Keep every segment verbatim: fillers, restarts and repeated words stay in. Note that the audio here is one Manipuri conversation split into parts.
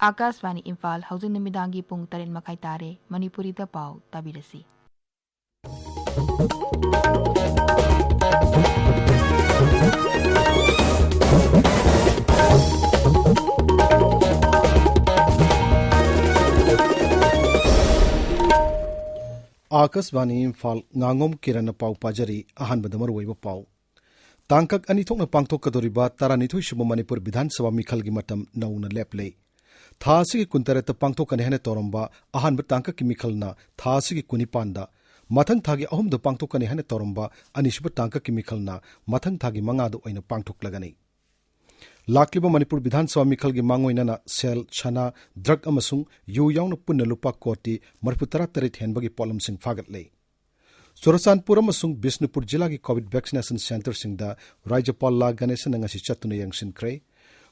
ꯑꯥꯀꯥꯁꯕꯥꯅꯤ ꯏꯝꯐꯥꯜ, ꯍꯧꯖꯤꯛ ꯅꯨꯃꯤꯗꯥꯡꯒꯤ ꯄꯨꯡ ꯇꯔꯦꯠ ꯃꯈꯥꯏ ꯇꯥꯔꯦ꯫ ꯃꯅꯤꯄꯨꯔꯤꯗ ꯄꯥꯎ ꯇꯥꯕꯤꯔꯁꯤ꯫ ꯑꯥꯀꯥꯁꯕꯥꯅꯤ ꯏꯝꯐꯥꯜ, ꯉꯥꯉꯣꯝ ꯀꯤꯔꯟꯅ ꯄꯥꯎ ꯄꯥꯖꯔꯤ꯫ ꯑꯍꯥꯟꯕꯗ ꯃꯔꯨꯑꯣꯏꯕ ꯄꯥꯎ꯫ ꯇꯥꯡꯀꯛ ꯑꯅꯤ ꯊꯣꯛꯅ ꯄꯥꯡꯊꯣꯛꯀꯗꯧꯔꯤꯕ ꯇꯔꯥꯅꯤꯊꯣꯏ ꯁꯨꯕ ꯃꯅꯤꯄꯨꯔ ꯕꯤꯙꯥꯟ ꯁꯚꯥ ꯃꯤꯈꯜꯒꯤ ꯃꯇꯝ ꯅꯧꯅ ꯂꯦꯞꯂꯦ꯫ ꯊꯥ ꯑꯁꯤꯒꯤ ꯀꯨꯟꯇꯔꯦꯠꯇ ꯄꯥꯡꯊꯣꯛꯀꯅꯤ ꯍꯥꯏꯅ ꯇꯧꯔꯝꯕ ꯑꯍꯥꯟꯕ ꯇꯥꯡꯀꯛꯀꯤ ꯃꯤꯈꯜꯅ ꯊꯥ ꯑꯁꯤꯒꯤ ꯀꯨꯟꯅꯤꯄꯥꯟꯗ, ꯃꯊꯪ ꯊꯥꯒꯤ ꯑꯍꯨꯝꯗ ꯄꯥꯡꯊꯣꯛꯀꯅꯤ ꯍꯥꯏꯅ ꯇꯧꯔꯝꯕ ꯑꯅꯤꯁꯨꯕ ꯇꯥꯡꯀꯛꯀꯤ ꯃꯤꯈꯜꯅ ꯃꯊꯪ ꯊꯥꯒꯤ ꯃꯉꯥꯗ ꯑꯣꯏꯅ ꯄꯥꯡꯊꯣꯛꯂꯒꯅꯤ꯫ ꯂꯥꯛꯂꯤꯕ ꯃꯅꯤꯄꯨꯔ ꯕꯤꯙꯥꯟ ꯁꯚꯥ ꯃꯤꯈꯜꯒꯤ ꯃꯥꯡꯑꯣꯏꯅꯅ ꯁꯦꯜ, ꯁꯅꯥ, ꯗ꯭ꯔꯒ ꯑꯃꯁꯨꯡ ꯌꯨ ꯌꯥꯎꯅ ꯄꯨꯟꯅ ꯂꯨꯄꯥ ꯀꯣꯇꯤ ꯃꯔꯤꯐꯨ ꯇꯔꯥ ꯇꯔꯦꯠ ꯍꯦꯟꯕꯒꯤ ꯄꯣꯠꯂꯝꯁꯤꯡ ꯐꯥꯒꯠꯂꯦ꯫ ꯆꯨꯔꯆꯥꯟꯄꯨꯔ ꯑꯃꯁꯨꯡ ꯕꯤꯁꯅꯨꯄꯨꯔ ꯖꯤꯂꯥꯒꯤ ꯀꯣꯚꯤꯗ ꯚꯦꯛꯁꯤꯅꯦꯁꯟ ꯁꯦꯟꯇꯔꯁꯤꯡꯗ ꯔꯥꯖ꯭ꯌꯄꯥꯜ ꯂꯥ ꯒꯅꯦꯁꯟꯅ ꯉꯁꯤ ꯆꯠꯇꯨꯅ ꯌꯦꯡꯁꯤꯟꯈ꯭ꯔꯦ꯫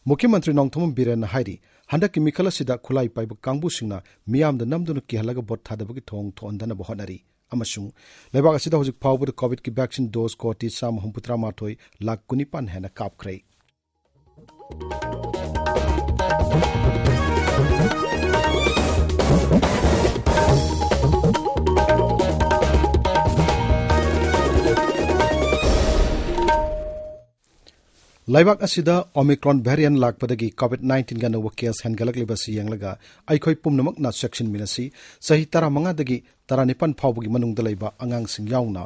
ꯃꯨꯈ꯭ꯌ ꯃꯟꯇ꯭ꯔꯤ ꯅꯣꯡꯊꯣꯝꯕꯝ ꯕꯤꯔꯦꯟꯅ ꯍꯥꯏꯔꯤ, ꯍꯟꯗꯛꯀꯤ ꯃꯤꯈꯜ ꯑꯁꯤꯗ ꯈꯨꯠꯂꯥꯏ ꯄꯥꯏꯕ ꯀꯥꯡꯕꯨꯁꯤꯡꯅ ꯃꯤꯌꯥꯝꯗ ꯅꯝꯗꯨꯅ ꯀꯤꯍꯜꯂꯒ ꯚꯣꯠ ꯊꯥꯗꯕꯒꯤ ꯊꯧꯑꯣꯡ ꯊꯣꯛꯍꯟꯗꯅꯕ ꯍꯣꯠꯅꯔꯤ ꯑꯃꯁꯨꯡ ꯂꯩꯕꯥꯛ ꯑꯁꯤꯗ ꯍꯧꯖꯤꯛ ꯐꯥꯎꯕꯗ ꯀꯣꯚꯤꯗꯀꯤ ꯚꯦꯛꯁꯤꯟ ꯗꯣꯁ ꯀꯣꯇꯤ ꯆꯥꯝꯃ ꯍꯨꯝꯐꯨꯇꯔꯥ ꯃꯥꯊꯣꯏ ꯂꯥꯈ ꯀꯨꯟꯅꯤꯄꯥꯟ ꯍꯦꯟꯅ ꯀꯥꯞꯈ꯭ꯔꯦ꯫ ꯂꯩꯕꯥꯛ ꯑꯁꯤꯗ ꯑꯣꯃꯤꯀ꯭ꯔꯣꯟ ꯚꯦꯔꯤꯌꯟ ꯂꯥꯛꯄꯗꯒꯤ ꯀꯣꯚꯤꯗ ꯅꯥꯏꯟꯇꯤꯟꯒꯤ ꯑꯅꯧꯕ ꯀꯦꯁ ꯍꯦꯟꯒꯠꯂꯛꯂꯤꯕ ꯑꯁꯤ ꯌꯦꯡꯂꯒ ꯑꯩꯈꯣꯏ ꯄꯨꯝꯅꯃꯛꯅ ꯆꯦꯛꯁꯤꯟꯃꯤꯟꯅꯁꯤ꯫ ꯆꯍꯤ ꯇꯔꯥꯃꯉꯥꯗꯒꯤ ꯇꯔꯥꯅꯤꯄꯥꯟ ꯐꯥꯎꯕꯒꯤ ꯃꯅꯨꯡꯗ ꯂꯩꯕ ꯑꯉꯥꯡꯁꯤꯡ ꯌꯥꯎꯅ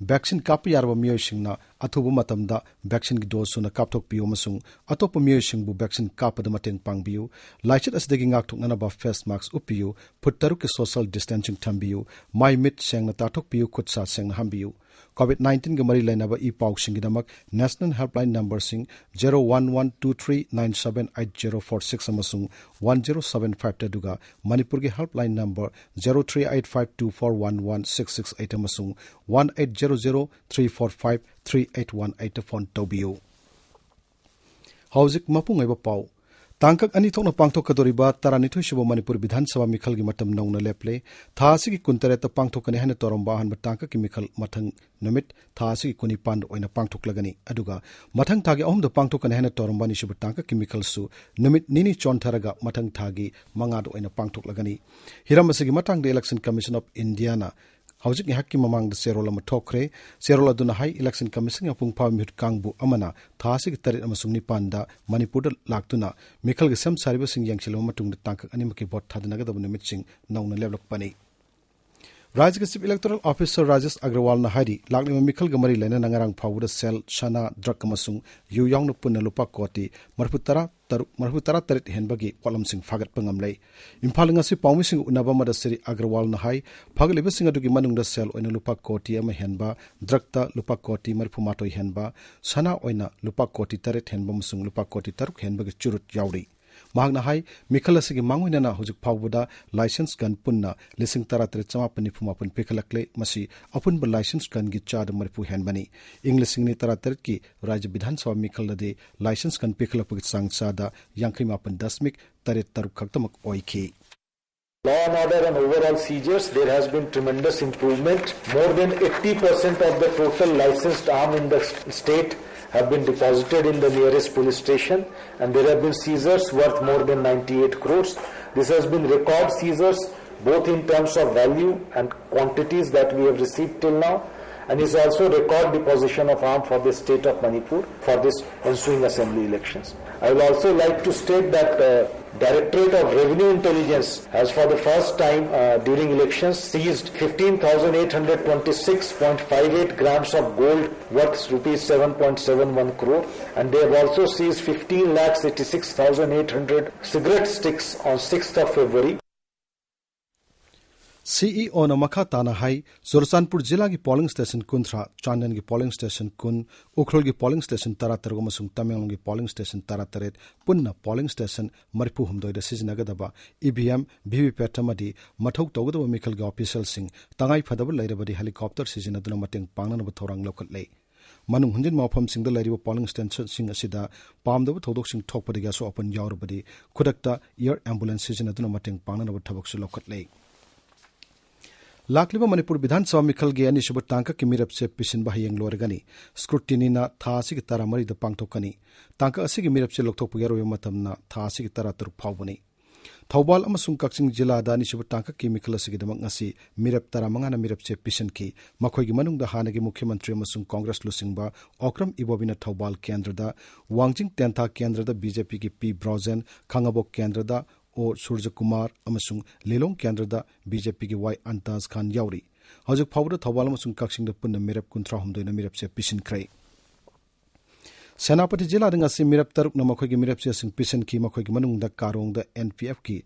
ꯚꯦꯛꯁꯤꯟ ꯀꯥꯞꯄ ꯌꯥꯔꯕ ꯃꯤꯑꯣꯏꯁꯤꯡꯅ ꯑꯊꯨꯕ ꯃꯇꯝꯗ ꯚꯦꯛꯁꯤꯟꯒꯤ ꯗꯣꯁ ꯁꯨꯅ ꯀꯥꯞꯊꯣꯛꯄꯤꯌꯨ ꯑꯃꯁꯨꯡ ꯑꯇꯣꯞꯄ ꯃꯤꯑꯣꯏꯁꯤꯡꯕꯨ ꯚꯦꯛꯁꯤꯟ ꯀꯥꯞꯄꯗ ꯃꯇꯦꯡ ꯄꯥꯡꯕꯤꯌꯨ꯫ ꯂꯥꯏꯆꯠ ꯑꯁꯤꯗꯒꯤ ꯉꯥꯛꯊꯣꯛꯅꯅꯕ ꯐꯦꯁ ꯃꯥꯁꯛ ꯎꯞꯄꯤꯌꯨ, ꯐꯨꯠ ꯇꯔꯨꯛꯀꯤ ꯁꯣꯁꯤꯌꯦꯜ ꯗꯤꯁꯇꯦꯟꯁꯤꯡ ꯊꯝꯕꯤꯌꯨ, ꯃꯥꯏ ꯃꯤꯠ ꯁꯦꯡꯅ ꯇꯥꯊꯣꯛꯄꯤꯌꯨ, ꯈꯨꯠ ꯁꯥ ꯁꯦꯡꯅ ꯍꯥꯝꯕꯤꯌꯨ꯫ ꯀꯣꯚꯤꯗ ꯅꯥꯏꯟꯇꯤꯟꯒ ꯃꯔꯤ ꯂꯩꯅꯕ ꯏ ꯄꯥꯎꯁꯤꯡꯒꯤꯗꯃꯛ ꯅꯦꯁꯅꯦꯜ ꯍꯦꯜꯞꯂꯥꯏꯟ ꯅꯝꯕꯔꯁꯤꯡ zero one one two three nine seven eight zero four six ꯑꯃꯁꯨꯡ ꯋꯥꯟ ꯖꯦꯔꯣ ꯁꯚꯦꯟ ꯐꯥꯏꯚꯇ, ꯑꯗꯨꯒ ꯃꯅꯤꯄꯨꯔꯒꯤ helpline number zero three eight five two four one one six six eight ꯑꯃꯁꯨꯡ one eight zero zero three four five three eight one ꯑꯩꯠꯇ ꯐꯣꯟ ꯇꯧꯕꯤꯌꯨ꯫ ꯍꯧꯖꯤꯛ ꯃꯄꯨꯡ ꯑꯣꯏꯕ ꯄꯥꯎ꯫ ꯇꯥꯡꯀꯛ ꯑꯅꯤ ꯊꯣꯛꯅ ꯄꯥꯡꯊꯣꯛꯀꯗꯧꯔꯤꯕ ꯇꯔꯥꯅꯤꯊꯣꯏ ꯁꯨꯕ ꯃꯅꯤꯄꯨꯔ ꯕꯤꯙꯥꯟ ꯁꯚꯥ ꯃꯤꯈꯜꯒꯤ ꯃꯇꯝ ꯅꯧꯅ ꯂꯦꯞꯂꯦ꯫ ꯊꯥ ꯑꯁꯤꯒꯤ ꯀꯨꯟꯇꯔꯦꯠꯇ ꯄꯥꯡꯊꯣꯛꯀꯅꯤ ꯍꯥꯏꯅ ꯇꯧꯔꯝꯕ ꯑꯍꯥꯟꯕ ꯇꯥꯡꯀꯛꯀꯤ ꯃꯤꯈꯜ ꯃꯊꯪ ꯅꯨꯃꯤꯠ ꯊꯥ ꯑꯁꯤꯒꯤ ꯀꯨꯟꯅꯤꯄꯥꯟꯗ ꯑꯣꯏꯅ ꯄꯥꯡꯊꯣꯛꯂꯒꯅꯤ꯫ ꯑꯗꯨꯒ ꯃꯊꯪ ꯊꯥꯒꯤ ꯑꯍꯨꯝꯗ ꯄꯥꯡꯊꯣꯛꯀꯅꯤ ꯍꯥꯏꯅ ꯇꯧꯔꯝꯕ ꯑꯅꯤꯁꯨꯕ ꯇꯥꯡꯀꯛꯀꯤ ꯃꯤꯈꯜꯁꯨ ꯅꯨꯃꯤꯠ ꯅꯤꯅꯤ ꯆꯣꯟꯊꯔꯒ ꯃꯊꯪ ꯊꯥꯒꯤ ꯃꯉꯥꯗ ꯑꯣꯏꯅ ꯄꯥꯡꯊꯣꯛꯂꯒꯅꯤ꯫ ꯍꯤꯔꯝ ꯑꯁꯤꯒꯤ ꯃꯇꯥꯡꯗ Election Commission of Indiaꯅ ꯍꯧꯖꯤꯛ ꯉꯥꯏꯍꯥꯛꯀꯤ ꯃꯃꯥꯡꯗ ꯆꯦꯔꯣꯜ ꯑꯃ ꯊꯣꯛꯈ꯭ꯔꯦ꯫ ꯆꯦꯔꯣꯜ ꯑꯗꯨꯅ ꯍꯥꯏ, Election Commissionꯒꯤ ꯃꯄꯨꯡ ꯐꯥꯕ ꯃꯤꯍꯨꯠ ꯀꯥꯡꯕꯨ ꯑꯃꯅ ꯊꯥ ꯑꯁꯤꯒꯤ ꯇꯔꯦꯠ ꯑꯃꯁꯨꯡ ꯅꯤꯄꯥꯟꯗ ꯃꯅꯤꯄꯨꯔꯗ ꯂꯥꯛꯇꯨꯅ ꯃꯤꯈꯜꯒꯤ ꯁꯦꯝ ꯁꯥꯔꯤꯕꯁꯤꯡ ꯌꯦꯡꯁꯤꯜꯂꯕ ꯃꯇꯨꯡꯗ ꯇꯥꯡꯀꯛ ꯑꯅꯤꯃꯛꯀꯤ ꯚꯣꯠ ꯊꯥꯗꯅꯒꯗꯕ ꯅꯨꯃꯤꯠꯁꯤꯡ ꯅꯧꯅ ꯂꯦꯞꯂꯛꯄꯅꯤ꯫ ꯔꯥꯖ꯭ꯌꯒꯤ Chief Electoral Officer ꯔꯥꯖꯦꯁ ꯑꯒ꯭ꯔꯋꯥꯜꯅ ꯍꯥꯏꯔꯤ, ꯂꯥꯛꯂꯤꯕ ꯃꯤꯈꯜꯒ ꯃꯔꯤ ꯂꯩꯅꯅ ꯉꯔꯥꯡ ꯐꯥꯎꯕꯗ ꯁꯦꯜ, ꯁꯅꯥ, ꯗ꯭ꯔꯒ ꯑꯃꯁꯨꯡ ꯌꯨ ꯌꯥꯎꯅ ꯄꯨꯟꯅ ꯂꯨꯄꯥ ꯀꯣꯇꯤ ꯃꯔꯤꯐꯨ ꯇꯔꯥ ꯇꯔꯨꯛ, ꯃꯔꯤꯐꯨ ꯇꯔꯥ ꯇꯔꯦꯠ ꯍꯦꯟꯕꯒꯤ ꯄꯣꯠꯂꯝꯁꯤꯡ ꯐꯥꯒꯠꯄ ꯉꯝꯂꯦ꯫ ꯏꯝꯐꯥꯜꯗ ꯉꯁꯤ ꯄꯥꯎꯃꯤꯁꯤꯡꯒ ꯎꯅꯕ ꯑꯃꯗ ꯁ꯭ꯔꯤ ꯑꯒ꯭ꯔꯋꯥꯜꯅ ꯍꯥꯏ, ꯐꯥꯒꯠꯂꯤꯕꯁꯤꯡ ꯑꯗꯨꯒꯤ ꯃꯅꯨꯡꯗ ꯁꯦꯜ ꯑꯣꯏꯅ ꯂꯨꯄꯥ ꯀꯣꯇꯤ ꯑꯃ ꯍꯦꯟꯕ, ꯗ꯭ꯔꯒꯇ ꯂꯨꯄꯥ ꯀꯣꯇꯤ ꯃꯔꯤꯐꯨ ꯃꯥꯊꯣꯏ ꯍꯦꯟꯕ, ꯁꯅꯥ ꯑꯣꯏꯅ ꯂꯨꯄꯥ ꯀꯣꯇꯤ ꯇꯔꯦꯠ ꯍꯦꯟꯕ ꯑꯃꯁꯨꯡ ꯂꯨꯄꯥ ꯀꯣꯇꯤ ꯇꯔꯨꯛ ꯍꯦꯟꯕꯒꯤ ꯆꯨꯔꯨꯠ ꯌꯥꯎꯔꯤ꯫ ꯃꯍꯥꯛꯅ ꯍꯥꯏ, ꯃꯤꯈꯜ ꯑꯁꯤꯒꯤ ꯃꯥꯡꯑꯣꯏꯅꯅ ꯍꯧꯖꯤꯛ ꯐꯥꯎꯕꯗ licence gun ꯄꯨꯟꯅ ꯂꯤꯁꯤꯡ ꯇꯔꯥ ꯇꯔꯦꯠ ꯆꯃꯥꯄꯟ ꯅꯤꯐꯨ ꯃꯥꯄꯟ ꯄꯤꯈꯠꯂꯛꯂꯦ꯫ ꯃꯁꯤ ꯑꯄꯨꯟꯕ licence gunꯒꯤ ꯆꯥꯗ ꯃꯔꯤꯐꯨ ꯍꯦꯟꯕꯅꯤ꯫ ꯏꯪ ꯂꯤꯁꯤꯡ ꯑꯅꯤ ꯇꯔꯥ ꯇꯔꯦꯠꯀꯤ ꯔꯥꯖ꯭ꯌ ꯕꯤꯙꯥꯟ ꯁꯚꯥ ꯃꯤꯈꯜꯗꯗꯤ licence gun ꯄꯤꯈꯠꯂꯛꯄꯒꯤ ꯆꯥꯡ ꯆꯥꯗ ꯌꯥꯡꯈꯩ ꯃꯥꯄꯟ ꯗꯁꯃꯤꯛ ꯇꯔꯦꯠ ꯇꯔꯨꯛ ꯈꯛꯇꯃꯛ ꯑꯣꯏꯈꯤ꯫ Law and order and overall seizures, there has been tremendous improvement. More than eighty percent of the total licensed arm in the s-, state have been deposited in the nearest police station, and there have been seizures worth more than ninety-eight crores. This has been record seizures, both in terms of value and quantities that we have received till now, and is also record deposition of arm for the state of Manipur for this ensuing assembly elections. I will also like to state that, uh, Directorate of Revenue Intelligence has for the first time, uh, during elections seized fifteen thousand eight hundred twenty-six point five eight grams of gold worth rupees seven point seven one crore, and they have also seized fifteen lakhs eighty-six thousand eight hundred cigarette sticks on sixth of February. CEOꯅ ꯃꯈꯥ ꯇꯥꯅ ꯍꯥꯏ, ꯆꯨꯔꯆꯥꯟꯄꯨꯔ ꯖꯤꯂꯥꯒꯤ polling station ꯀꯨꯟꯊ꯭ꯔꯥ, ꯆꯥꯟꯗꯦꯜꯒꯤ polling station ꯀꯨꯟ, ꯎꯈ꯭ꯔꯨꯜꯒꯤ polling station ꯇꯔꯥ ꯇꯔꯨꯛ ꯑꯃꯁꯨꯡ ꯇꯃꯦꯡꯂꯣꯡꯒꯤ polling station ꯇꯔꯥ ꯇꯔꯦꯠ, ꯄꯨꯟꯅ polling station ꯃꯔꯤꯐꯨ ꯍꯨꯝꯗꯣꯏꯗ ꯁꯤꯖꯤꯟꯅꯒꯗꯕ EVM, VVPAT ꯑꯃꯗꯤ ꯃꯊꯧ ꯇꯧꯒꯗꯕ ꯃꯤꯈꯜꯒꯤ officialꯁꯤꯡ ꯇꯉꯥꯏ ꯐꯗꯕ ꯂꯩꯔꯕꯗꯤ helicopter ꯁꯤꯖꯤꯟꯅꯗꯨꯅ ꯃꯇꯦꯡ ꯄꯥꯡꯅꯅꯕ ꯊꯧꯔꯥꯡ ꯂꯧꯈꯠꯂꯦ꯫ ꯃꯅꯨꯡ ꯍꯟꯖꯤꯟꯕ ꯃꯐꯝꯁꯤꯡꯗ ꯂꯩꯔꯤꯕ polling stationꯁꯤꯡ ꯑꯁꯤꯗ ꯄꯥꯝꯗꯕ ꯊꯧꯗꯣꯛꯁꯤꯡ ꯊꯣꯛꯄꯗꯒꯤ ꯑꯁꯣꯛ ꯑꯄꯟ ꯌꯥꯎꯔꯕꯗꯤ ꯈꯨꯗꯛꯇ air ambulance ꯁꯤꯖꯤꯟꯅꯗꯨꯅ ꯃꯇꯦꯡ ꯄꯥꯡꯅꯅꯕ ꯊꯕꯛꯁꯨ ꯂꯧꯈꯠꯂꯦ꯫ ꯂꯥꯛꯂꯤꯕ ꯃꯅꯤꯄꯨꯔ ꯕꯤꯙꯥꯟ ꯁꯚꯥ ꯃꯤꯈꯜꯒꯤ ꯑꯅꯤꯁꯨꯕ ꯇꯥꯡꯀꯛꯀꯤ ꯃꯤꯔꯦꯞꯁꯦ ꯄꯤꯁꯤꯟꯕ ꯍꯌꯦꯡ ꯂꯣꯏꯔꯒꯅꯤ꯫ Scrutinyꯅ ꯊꯥ ꯑꯁꯤꯒꯤ ꯇꯔꯥꯃꯔꯤꯗ ꯄꯥꯡꯊꯣꯛꯀꯅꯤ꯫ ꯇꯥꯡꯀꯛ ꯑꯁꯤꯒꯤ ꯃꯤꯔꯦꯞꯁꯦ ꯂꯧꯊꯣꯛꯄꯒꯤ ꯑꯔꯣꯏꯕ ꯃꯇꯝꯅ ꯊꯥ ꯑꯁꯤꯒꯤ ꯇꯔꯥꯇꯔꯨꯛ ꯐꯥꯎꯕꯅꯤ꯫ ꯊꯧꯕꯥꯜ ꯑꯃꯁꯨꯡ ꯀꯛꯆꯤꯡ ꯖꯤꯂꯥꯗ ꯑꯅꯤꯁꯨꯕ ꯇꯥꯡꯀꯛꯀꯤ ꯃꯤꯈꯜ ꯑꯁꯤꯒꯤꯗꯃꯛ ꯉꯁꯤ ꯃꯤꯔꯦꯞ ꯇꯔꯥꯃꯉꯥꯅ ꯃꯤꯔꯦꯞꯁꯦ ꯄꯤꯁꯤꯟꯈꯤ꯫ ꯃꯈꯣꯏꯒꯤ ꯃꯅꯨꯡꯗ ꯍꯥꯟꯅꯒꯤ ꯃꯨꯈ꯭ꯌ ꯃꯟꯇ꯭ꯔꯤ ꯑꯃꯁꯨꯡ ꯀꯣꯡꯒ꯭ꯔꯦꯁ ꯂꯨꯆꯤꯡꯕ ꯑꯣꯀ꯭ꯔꯝ ꯏꯕꯣꯕꯤꯅ ꯊꯧꯕꯥꯜ ꯀꯦꯟꯗ꯭ꯔꯗ, ꯋꯥꯡꯖꯤꯡ ꯇꯦꯟꯊꯥ ꯀꯦꯟꯗ꯭ꯔꯗ ꯕꯤ ꯖꯦ ꯄꯤꯒꯤ ꯄꯤ ꯕ꯭ꯔꯣꯖꯦꯟ, ꯈꯥꯉꯕꯣꯛ ꯀꯦꯟꯗ꯭ꯔꯗ ꯑꯣ ꯁꯨꯔꯖꯀꯨꯃꯥꯔ ꯑꯃꯁꯨꯡ ꯂꯤꯂꯣꯡ ꯀꯦꯟꯗ꯭ꯔꯗ ꯕꯤ ꯖꯦ ꯄꯤꯒꯤ ꯋꯥꯏ ꯑꯟꯇꯥꯖ ꯈꯥꯟ ꯌꯥꯎꯔꯤ꯫ ꯍꯧꯖꯤꯛ ꯐꯥꯎꯕꯗ ꯊꯧꯕꯥꯜ ꯑꯃꯁꯨꯡ ꯀꯛꯆꯤꯡꯗ ꯄꯨꯟꯅ ꯃꯤꯔꯦꯞ ꯀꯨꯟꯊ꯭ꯔꯥꯍꯨꯝꯗꯣꯏꯅ ꯃꯤꯔꯦꯞꯁꯦ ꯄꯤꯁꯤꯟꯈ꯭ꯔꯦ꯫ ꯁꯦꯅꯥꯄꯇꯤ ꯖꯤꯂꯥꯗ ꯉꯁꯤ ꯃꯤꯔꯦꯞ ꯇꯔꯨꯛꯅ ꯃꯈꯣꯏꯒꯤ ꯃꯤꯔꯦꯞ ꯆꯦꯁꯤꯡ ꯄꯤꯁꯤꯟꯈꯤ꯫ ꯃꯈꯣꯏꯒꯤ ꯃꯅꯨꯡꯗ ꯀꯥꯔꯣꯡꯗ ꯑꯦꯟ ꯄꯤ ꯑꯦꯐꯀꯤ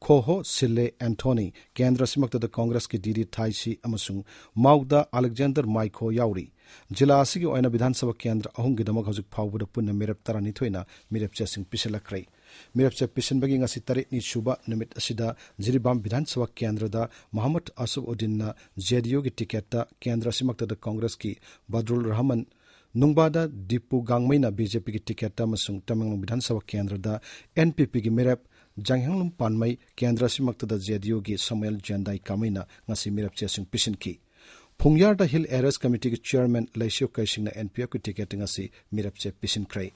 ꯈꯣꯍꯣ ꯁꯤꯜꯂꯦ ꯑꯦꯟꯊꯣꯅꯤ, ꯀꯦꯟꯗ꯭ꯔ ꯑꯁꯤꯃꯛꯇꯗ ꯀꯣꯡꯒ꯭ꯔꯦꯁꯀꯤ ꯗꯤ ꯗꯤ ꯊꯥꯏꯁꯤ ꯑꯃꯁꯨꯡ ꯃꯥꯎꯗ ꯑꯂꯦꯛꯖꯦꯟꯗꯔ ꯃꯥꯏꯈꯣ ꯌꯥꯎꯔꯤ꯫ ꯖꯤꯂꯥ ꯑꯁꯤꯒꯤ ꯑꯣꯏꯅ ꯕꯤꯙꯥꯟ ꯁꯚꯥ ꯀꯦꯟꯗ꯭ꯔ ꯑꯍꯨꯝꯒꯤꯗꯃꯛ ꯍꯧꯖꯤꯛ ꯐꯥꯎꯕꯗ ꯄꯨꯟꯅ ꯃꯤꯔꯦꯞ ꯇꯔꯥꯅꯤꯊꯣꯏꯅ ꯃꯤꯔꯦꯞ ꯆꯦꯁꯤꯡ ꯄꯤꯁꯤꯜꯂꯛꯈ꯭ꯔꯦ꯫ ꯃꯤꯔꯦꯞ ꯆꯦ ꯄꯤꯁꯤꯟꯕꯒꯤ ꯉꯁꯤ ꯇꯔꯦꯠꯅꯤ ꯁꯨꯕ ꯅꯨꯃꯤꯠ ꯑꯁꯤꯗ ꯖꯤꯔꯤꯕꯥꯝ ꯕꯤꯙꯥꯟ ꯁꯚꯥ ꯀꯦꯟꯗ꯭ꯔꯗ ꯃꯣꯍꯝꯃꯗ ꯑꯁꯐ ꯎꯗꯤꯟꯅ ꯖꯦ ꯗꯤ ꯌꯨꯒꯤ ꯇꯤꯀꯦꯠꯇ, ꯀꯦꯟꯗ꯭ꯔ ꯑꯁꯤꯃꯛꯇꯗ ꯀꯣꯡꯒ꯭ꯔꯦꯁꯀꯤ ꯕꯗ꯭ꯔꯨꯜ ꯔꯍꯃꯟ, ꯅꯨꯡꯕꯥꯗ ꯗꯤꯄꯨ ꯒꯥꯡꯃꯩꯅ ꯕꯤ ꯖꯦ ꯄꯤꯒꯤ ꯇꯤꯀꯦꯠꯇ ꯑꯃꯁꯨꯡ ꯇꯃꯦꯡꯂꯣꯡ ꯕꯤꯙꯥꯟ ꯁꯚꯥ ꯀꯦꯟꯗ꯭ꯔꯗ ꯑꯦꯟ ꯄꯤ ꯄꯤꯒꯤ ꯃꯤꯔꯦꯞ ꯖꯥꯡꯍꯦꯡꯂꯨꯝ ꯄꯥꯟꯃꯩ, ꯀꯦꯟꯗ꯭ꯔ ꯑꯁꯤꯃꯛꯇꯗ ꯖꯦ ꯗꯤ ꯌꯨꯒꯤ ꯁꯃꯨꯑꯦꯜ ꯖꯦꯟꯗꯥꯏ ꯀꯥꯃꯩꯅ ꯉꯁꯤ ꯃꯤꯔꯦꯞ ꯆꯦꯁꯤꯡ ꯄꯤꯁꯤꯟꯈꯤ꯫ ꯐꯨꯡꯌꯥꯔꯗ ꯍꯤꯜ ꯑꯦꯔꯤꯌꯥꯁ ꯀꯃꯤꯇꯤꯒꯤ ꯆꯤꯌꯔꯃꯦꯟ ꯂꯩꯁꯤꯌꯨ ꯀꯩꯁꯤꯡꯅ ꯑꯦꯟ ꯄꯤ ꯑꯦꯐꯀꯤ ꯇꯤꯀꯦꯠꯇ ꯉꯁꯤ ꯃꯤꯔꯦꯞ ꯆꯦ ꯄꯤꯁꯤꯟꯈ꯭ꯔꯦ꯫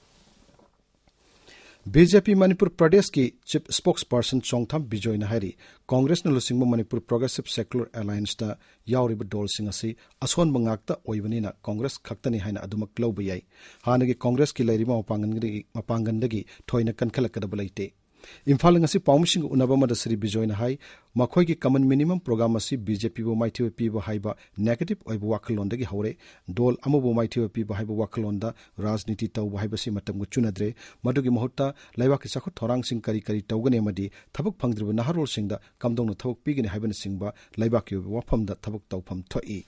ꯕꯤ ꯖꯦ ꯄꯤ ꯃꯅꯤꯄꯨꯔ ꯄ꯭ꯔꯗꯦꯁꯀꯤ ꯆꯤꯐ ꯁ꯭ꯄꯣꯛꯁꯄꯔꯁꯟ ꯆꯣꯡꯊꯥꯝ ꯕꯤꯖꯣꯏꯅ ꯍꯥꯏꯔꯤ, ꯀꯣꯡꯒ꯭ꯔꯦꯁꯅ ꯂꯨꯆꯤꯡꯕ ꯃꯅꯤꯄꯨꯔ ꯄ꯭ꯔꯣꯒ꯭ꯔꯦꯁꯤꯚ ꯁꯦꯀꯨꯂꯔ ꯑꯦꯂꯥꯌꯟꯁꯇ ꯌꯥꯎꯔꯤꯕ ꯗꯣꯜꯁꯤꯡ ꯑꯁꯤ ꯑꯁꯣꯟꯕ ꯉꯥꯛꯇ ꯑꯣꯏꯕꯅꯤꯅ ꯀꯣꯡꯒ꯭ꯔꯦꯁ ꯈꯛꯇꯅꯤ ꯍꯥꯏꯅ ꯑꯗꯨꯃꯛ ꯂꯧꯕ ꯌꯥꯏ꯫ ꯍꯥꯟꯅꯒꯤ ꯀꯣꯡꯒ꯭ꯔꯦꯁꯀꯤ ꯂꯩꯔꯤꯕ ꯃꯄꯥꯡꯒꯜꯗꯒꯤ, ꯃꯄꯥꯡꯒꯜꯗꯒꯤ ꯊꯣꯏꯅ ꯀꯟꯈꯠꯂꯛꯀꯗꯕ ꯂꯩꯇꯦ꯫ ꯏꯝꯐꯥꯜꯗ ꯉꯁꯤ ꯄꯥꯎꯃꯤꯁꯤꯡꯒ ꯎꯅꯕ ꯑꯃꯗ ꯁ꯭ꯔꯤ ꯕꯤꯖꯣꯏꯅ ꯍꯥꯏ, ꯃꯈꯣꯏꯒꯤ ꯀꯃꯟ ꯃꯤꯅꯤꯃꯝ ꯄ꯭ꯔꯣꯒ꯭ꯔꯥꯝ ꯑꯁꯤ ꯕꯤ ꯖꯦ ꯄꯤꯕꯨ ꯃꯥꯏꯊꯤꯕ ꯄꯤꯕ ꯍꯥꯏꯕ ꯅꯦꯒꯦꯇꯤꯚ ꯑꯣꯏꯕ ꯋꯥꯈꯜꯂꯣꯟꯗꯒꯤ ꯍꯧꯔꯦ꯫ ꯗꯣꯜ ꯑꯃꯕꯨ ꯃꯥꯏꯊꯤꯕ ꯄꯤꯕ ꯍꯥꯏꯕ ꯋꯥꯈꯜꯂꯣꯟꯗ ꯔꯥꯖꯅꯤꯇꯤ ꯇꯧꯕ ꯍꯥꯏꯕꯁꯤ ꯃꯇꯝꯒ ꯆꯨꯅꯗ꯭ꯔꯦ꯫ ꯃꯗꯨꯒꯤ ꯃꯍꯨꯠꯇ ꯂꯩꯕꯥꯛꯀꯤ ꯆꯥꯎꯈꯠ ꯊꯧꯔꯥꯡꯁꯤꯡ ꯀꯔꯤ ꯀꯔꯤ ꯇꯧꯒꯅꯤ ꯑꯃꯗꯤ ꯊꯕꯛ ꯐꯪꯗ꯭ꯔꯤꯕ ꯅꯍꯥꯔꯣꯜꯁꯤꯡꯗ ꯀꯝꯗꯧꯅ ꯊꯕꯛ ꯄꯤꯒꯅꯤ ꯍꯥꯏꯕꯅꯆꯤꯡꯕ ꯂꯩꯕꯥꯛꯀꯤ ꯑꯣꯏꯕ ꯋꯥꯐꯝꯗ ꯊꯕꯛ ꯇꯧꯐꯝ ꯊꯣꯛꯏ꯫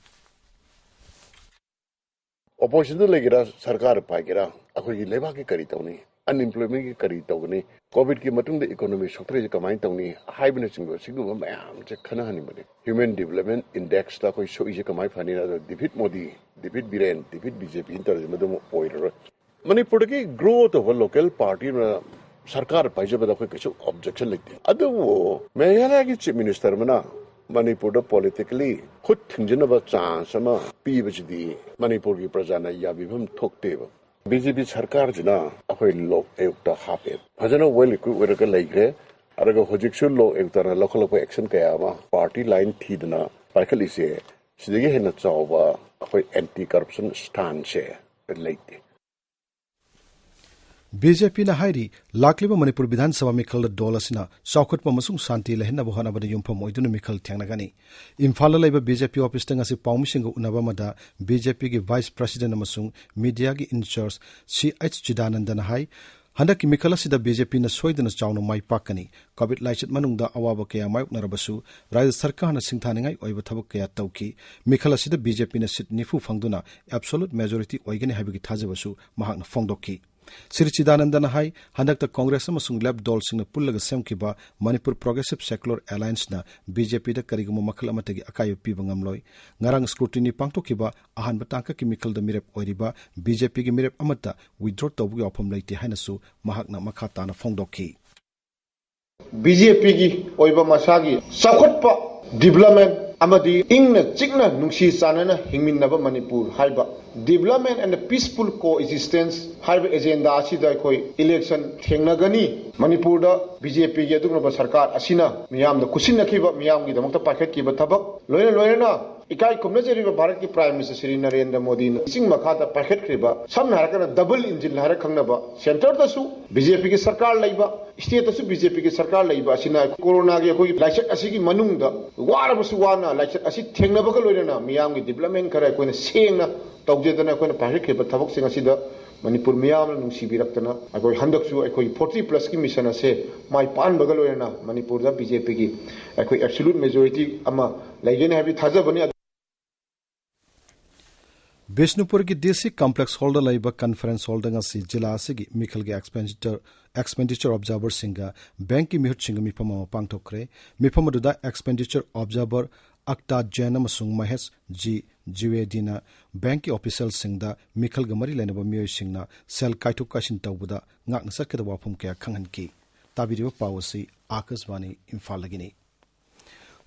ꯑꯣꯄꯣꯖꯤꯁꯟꯗ ꯂꯩꯒꯦꯔꯥ, ꯁꯔꯀꯥꯔ ꯄꯥꯏꯒꯦꯔꯥ, ꯑꯩꯈꯣꯏꯒꯤ ꯂꯩꯕꯥꯛꯀꯤ ꯀꯔꯤ ꯇꯧꯅꯤ? ꯑꯟꯏꯝꯄ꯭ꯂꯣꯏꯃꯦꯟꯒꯤ ꯀꯔꯤ ꯇꯧꯒꯅꯤ, ꯀꯣꯚꯤꯗꯀꯤ ꯃꯇꯨꯡꯗ ꯏꯀꯣꯅꯣꯃꯤ ꯁꯣꯛꯊꯔꯛꯏꯁꯦ ꯀꯃꯥꯏꯅ ꯇꯧꯅꯤ ꯍꯥꯏꯕꯅꯆꯤꯡꯕ ꯁꯤꯒꯨꯝꯕ ꯃꯌꯥꯝꯁꯦ ꯈꯟꯅꯍꯟꯅꯤꯡꯕꯅꯤ꯫ ꯍ꯭ꯌꯨꯃꯦꯟ ꯗꯤꯕꯂꯞꯃꯦꯟ ꯏꯟꯗꯦꯛꯁꯇ ꯑꯩꯈꯣꯏ ꯁꯣꯛꯏꯁꯦ ꯀꯃꯥꯏꯅ ꯐꯅꯤ? ꯑꯗꯣ ꯗꯦꯕꯤꯠ ꯃꯣꯗꯤ, ꯗꯦꯕꯤꯠ ꯕꯤꯔꯦꯟ, ꯗꯦꯕꯤꯠ ꯕꯤ ꯖꯦ ꯄꯤꯅ ꯇꯧꯔꯤꯁꯦ ꯃꯗꯨꯃ ꯑꯣꯏꯔꯔꯣꯏ꯫ ꯃꯅꯤꯄꯨꯔꯗꯒꯤ ꯒ꯭ꯔꯣ ꯇꯧꯕ ꯂꯣꯀꯦꯜ ꯄꯥꯔꯇꯤ ꯑꯃꯅ ꯁꯔꯀꯥꯔ ꯄꯥꯏꯖꯕꯗ ꯑꯩꯈꯣꯏ ꯀꯩꯁꯨ ꯑꯣꯕꯖꯦꯛꯁꯟ ꯂꯩꯇꯦ꯫ ꯑꯗꯨꯕꯨ ꯃꯦꯘꯥꯂꯌꯥꯒꯤ ꯆꯤꯐ ꯃꯤꯅꯤꯁꯇꯔ ꯑꯃꯅ ꯃꯅꯤꯄꯨꯔꯗ ꯄꯣꯂꯤꯇꯤꯀꯦꯜꯂꯤ ꯈꯨꯠ ꯊꯤꯡꯖꯤꯟꯅꯕ ꯆꯥꯟꯁ ꯑꯃ ꯄꯤꯕꯁꯤꯗꯤ ꯃꯅꯤꯄꯨꯔꯒꯤ ꯄ꯭ꯔꯖꯥꯅ ꯌꯥꯕꯤꯐꯝ ꯊꯣꯛꯇꯦꯕ꯫ ꯕꯤ ꯖꯦ ꯄꯤ ꯁꯔꯀꯥꯔꯁꯤꯅ ꯑꯩꯈꯣꯏ ꯂꯣꯛ ꯑꯌꯨꯛꯇ ꯍꯥꯞꯄꯦ, ꯐꯖꯅ ꯋꯦꯜ ꯏꯀ꯭ꯋꯤꯞ ꯑꯣꯏꯔꯒ ꯂꯩꯈ꯭ꯔꯦ꯫ ꯑꯗꯨꯒ ꯍꯧꯖꯤꯛꯁꯨ ꯂꯣꯛ ꯑꯌꯨꯛꯇꯅ ꯂꯧꯈꯠꯂꯛꯄ ꯑꯦꯛꯁꯟ ꯀꯌꯥ ꯑꯃ ꯄꯥꯔꯇꯤ ꯂꯥꯏꯟ ꯊꯤꯗꯅ ꯄꯥꯏꯈꯠꯂꯤꯁꯦ, ꯁꯤꯗꯒꯤ ꯍꯦꯟꯅ ꯆꯥꯎꯕ ꯑꯩꯈꯣꯏ ꯑꯦꯟꯇꯤ ꯀꯔꯞꯁꯟ ꯁ꯭ꯇꯥꯟꯁꯦ ꯂꯩꯇꯦ꯫ ꯕꯤ ꯖꯦ ꯄꯤꯅ ꯍꯥꯏꯔꯤ, ꯂꯥꯛꯂꯤꯕ ꯃꯅꯤꯄꯨꯔ ꯕꯤꯙꯥꯟ ꯁꯚꯥ ꯃꯤꯈꯜꯗ ꯗꯣꯜ ꯑꯁꯤꯅ ꯆꯥꯎꯈꯠꯄ ꯑꯃꯁꯨꯡ ꯁꯥꯟꯇꯤ ꯂꯩꯍꯟꯅꯕ ꯍꯣꯠꯅꯕꯗ ꯌꯨꯝꯐꯝ ꯑꯣꯏꯗꯨꯅ ꯃꯤꯈꯜ ꯊꯦꯡꯅꯒꯅꯤ꯫ ꯏꯝꯐꯥꯜꯗ ꯂꯩꯕ ꯕꯤ ꯖꯦ ꯄꯤ ꯑꯣꯐꯤꯁꯇ ꯉꯁꯤ ꯄꯥꯎꯃꯤꯁꯤꯡꯒ ꯎꯅꯕ ꯑꯃꯗ ꯕꯤ ꯖꯦ ꯄꯤꯒꯤ ꯚꯥꯏꯁ ꯄ꯭ꯔꯁꯤꯗꯦꯟꯠ ꯑꯃꯁꯨꯡ ꯃꯤꯗꯤꯌꯥꯒꯤ ꯏꯟꯆꯥꯔꯖ ꯁꯤ ꯑꯩꯆ ꯆꯤꯗꯥꯅꯟꯗꯅ ꯍꯥꯏ, ꯍꯟꯗꯛꯀꯤ ꯃꯤꯈꯜ ꯑꯁꯤꯗ ꯕꯤ ꯖꯦ ꯄꯤꯅ ꯁꯣꯏꯗꯅ ꯆꯥꯎꯅ ꯃꯥꯏ ꯄꯥꯛꯀꯅꯤ꯫ ꯀꯣꯚꯤꯗ ꯂꯥꯏꯆꯠ ꯃꯅꯨꯡꯗ ꯑꯋꯥꯕ ꯀꯌꯥ ꯃꯥꯌꯣꯛꯅꯔꯕꯁꯨ ꯔꯥꯖ꯭ꯌ ꯁꯔꯀꯥꯔꯅ ꯁꯤꯡꯊꯥꯅꯤꯡꯉꯥꯏ ꯑꯣꯏꯕ ꯊꯕꯛ ꯀꯌꯥ ꯇꯧꯈꯤ꯫ ꯃꯤꯈꯜ ꯑꯁꯤꯗ ꯕꯤ ꯖꯦ ꯄꯤꯅ ꯁꯤꯠ ꯅꯤꯐꯨ ꯐꯪꯗꯨꯅ ꯑꯦꯕꯁꯣꯂꯨꯠ ꯃꯦꯖꯣꯔꯤꯇꯤ ꯑꯣꯏꯒꯅꯤ ꯍꯥꯏꯕꯒꯤ ꯊꯥꯖꯕꯁꯨ ꯃꯍꯥꯛꯅ ꯐꯣꯡꯗꯣꯛꯈꯤ꯫ ꯁ꯭ꯔꯤ ꯆꯤꯗꯥꯅꯟꯗꯅ ꯍꯥꯏ, ꯍꯟꯗꯛꯇ ꯀꯣꯡꯒ꯭ꯔꯦꯁ ꯑꯃꯁꯨꯡ ꯂꯦꯐ ꯗꯣꯜꯁꯤꯡꯅ ꯄꯨꯜꯂꯒ ꯁꯦꯝꯈꯤꯕ ꯃꯅꯤꯄꯨꯔ ꯄ꯭ꯔꯣꯒ꯭ꯔꯦꯁꯤꯚ ꯁꯦꯀꯨꯂꯔ ꯑꯦꯂꯥꯌꯟꯁꯅ ꯕꯤ ꯖꯦ ꯄꯤꯗ ꯀꯔꯤꯒꯨꯝꯕ ꯃꯈꯜ ꯑꯃꯠꯇꯒꯤ ꯑꯀꯥꯏꯕ ꯄꯤꯕ ꯉꯝꯂꯣꯏ꯫ ꯉꯔꯥꯡ ꯁ꯭ꯀ꯭ꯔꯨꯇꯤꯅꯤ ꯄꯥꯡꯊꯣꯛꯈꯤꯕ ꯑꯍꯥꯟꯕ ꯇꯥꯡꯀꯛꯀꯤ ꯃꯤꯈꯜꯗ ꯃꯤꯔꯦꯞ ꯑꯣꯏꯔꯤꯕ ꯕꯤ ꯖꯦ ꯄꯤꯒꯤ ꯃꯤꯔꯦꯞ ꯑꯃꯠꯇ ꯋꯤꯗ꯭ꯔꯣ ꯇꯧꯕꯒꯤ ꯋꯥꯐꯝ ꯂꯩꯇꯦ ꯍꯥꯏꯅꯁꯨ ꯃꯍꯥꯛꯅ ꯃꯈꯥ ꯇꯥꯅ ꯐꯣꯡꯗꯣꯛꯈꯤ꯫ ꯕꯤ ꯖꯦ ꯄꯤꯒꯤ ꯑꯣꯏꯕ ꯃꯁꯥꯒꯤ ꯆꯥꯎꯈꯠꯄ, ꯗꯤꯕꯂꯞꯃꯦꯟ ꯑꯃꯗꯤ ꯏꯪꯅ ꯆꯤꯛꯅ ꯅꯨꯡꯁꯤ ꯆꯥꯟꯅꯅ ꯍꯤꯡꯃꯤꯟꯅꯕ ꯃꯅꯤꯄꯨꯔ ꯍꯥꯏꯕ Development and Peaceful Coexistence ꯍꯥꯏꯕ ꯑꯦꯖꯦꯟꯗꯥ ꯑꯁꯤꯗ ꯑꯩꯈꯣꯏ ꯏꯂꯦꯛꯁꯟ ꯊꯦꯡꯅꯒꯅꯤ꯫ ꯃꯅꯤꯄꯨꯔꯗ ꯕꯤ ꯖꯦ ꯄꯤꯒꯤ ꯑꯗꯨꯒꯨꯝꯂꯕ ꯁꯔꯀꯥꯔ ꯑꯁꯤꯅ ꯃꯤꯌꯥꯝꯅ ꯈꯨꯠꯁꯤꯟꯅꯈꯤꯕ, ꯃꯤꯌꯥꯝꯒꯤꯗꯃꯛꯇ ꯄꯥꯏꯈꯠꯈꯤꯕ ꯊꯕꯛ, ꯂꯣꯏꯅ ꯂꯣꯏꯅꯅ ꯏꯀꯥꯏ ꯈꯨꯝꯅꯖꯔꯤꯕ ꯚꯥꯔꯠꯀꯤ Prime Minister ꯁ꯭ꯔꯤ ꯅꯔꯦꯟꯗ꯭ꯔ ꯃꯣꯗꯤꯅ ꯂꯨꯆꯤꯡ ꯃꯈꯥꯗ ꯄꯥꯏꯈꯠꯈ꯭ꯔꯤꯕ, ꯁꯝꯅ ꯍꯥꯏꯔꯀꯥꯟꯗ double engine ꯍꯥꯏꯔ ꯈꯪꯅꯕ, centre ꯗꯁꯨ ꯕꯤ ꯖꯦ ꯄꯤꯒꯤ ꯁꯔꯀꯥꯔ ꯂꯩꯕ, state ꯇꯁꯨ ꯕꯤ ꯖꯦ ꯄꯤꯒꯤ ꯁꯔꯀꯥꯔ ꯂꯩꯕ ꯑꯁꯤꯅ ꯀꯣꯔꯣꯅꯥꯒꯤ ꯑꯩꯈꯣꯏꯒꯤ ꯂꯥꯏꯆꯠ ꯑꯁꯤꯒꯤ ꯃꯅꯨꯡꯗ ꯋꯥꯔꯕꯁꯨ ꯋꯥꯅ ꯂꯥꯏꯆꯠ ꯑꯁꯤ ꯊꯦꯡꯅꯕꯒ ꯂꯣꯏꯅꯅ ꯃꯤꯌꯥꯝꯒꯤ development ꯈꯔ ꯑꯩꯈꯣꯏꯅ ꯁꯦꯡꯅ ꯇꯧꯖꯗꯅ ꯑꯩꯈꯣꯏꯅ ꯄꯥꯏꯈꯠꯈ꯭ꯔꯤꯕ ꯊꯕꯛꯁꯤꯡ ꯑꯁꯤꯗ ꯃꯅꯤꯄꯨꯔ ꯃꯤꯌꯥꯝꯅ ꯅꯨꯡꯁꯤꯕꯤꯔꯛꯇꯅ ꯑꯩꯈꯣꯏ ꯍꯟꯗꯛꯁꯨ ꯑꯩꯈꯣꯏꯒꯤ forty plus ꯀꯤ mission ꯑꯁꯦ ꯃꯥꯏ ꯄꯥꯛꯍꯟꯕꯒ ꯂꯣꯏꯅꯅ ꯃꯅꯤꯄꯨꯔꯗ ꯕꯤ ꯖꯦ ꯄꯤꯒꯤ ꯑꯩꯈꯣꯏ absolute majority ꯑꯃ ꯂꯩꯒꯅꯤ ꯍꯥꯏꯕꯒꯤ ꯊꯥꯖꯕꯅꯤ꯫ ꯕꯤꯁꯅꯨꯄꯨꯔꯒꯤ ꯗꯤ ꯁꯤ ꯀꯝꯄ꯭ꯂꯦꯛꯁ ꯍꯣꯜꯗ ꯂꯩꯕ ꯀꯟꯐꯔꯦꯟꯁ ꯍꯣꯜꯗ ꯉꯁꯤ ꯖꯤꯂꯥ ꯑꯁꯤꯒꯤ ꯃꯤꯈꯜꯒꯤ ꯑꯦꯛꯁꯄꯦꯟꯗꯤꯆꯔ, ꯑꯦꯛꯁꯄꯦꯟꯗꯤꯆꯔ ꯑꯣꯕꯖꯥꯔꯚꯔꯁꯤꯡꯒ ꯕꯦꯡꯛꯀꯤ ꯃꯤꯍꯨꯠꯁꯤꯡꯒ ꯃꯤꯐꯝ ꯑꯃ ꯄꯥꯡꯊꯣꯛꯈ꯭ꯔꯦ꯫ ꯃꯤꯐꯝ ꯑꯗꯨꯗ ꯑꯦꯛꯁꯄꯦꯟꯗꯤꯆꯔ ꯑꯣꯕꯖꯥꯔꯚꯔ ꯑꯛꯇꯥ ꯖꯦꯟ ꯑꯃꯁꯨꯡ ꯃꯍꯦꯁ ꯖꯤ ꯖꯤꯋꯦꯗꯤꯅ ꯕꯦꯡꯛꯀꯤ ꯑꯣꯐꯤꯁꯤꯌꯦꯜꯁꯤꯡꯗ ꯃꯤꯈꯜꯒ ꯃꯔꯤ ꯂꯩꯅꯕ ꯃꯤꯑꯣꯏꯁꯤꯡꯅ ꯁꯦꯜ ꯀꯥꯏꯊꯣꯛ ꯀꯥꯏꯁꯤꯟ ꯇꯧꯕꯗ ꯉꯥꯛꯅ ꯆꯠꯀꯗꯕ ꯋꯥꯐꯝ ꯀꯌꯥ ꯈꯪꯍꯟꯈꯤ꯫ ꯇꯥꯕꯤꯔꯤꯕ ꯄꯥꯎ ꯑꯁꯤ ꯑꯥꯀꯥꯁꯕꯥꯅꯤ ꯏꯝꯐꯥꯜꯗꯒꯤꯅꯤ꯫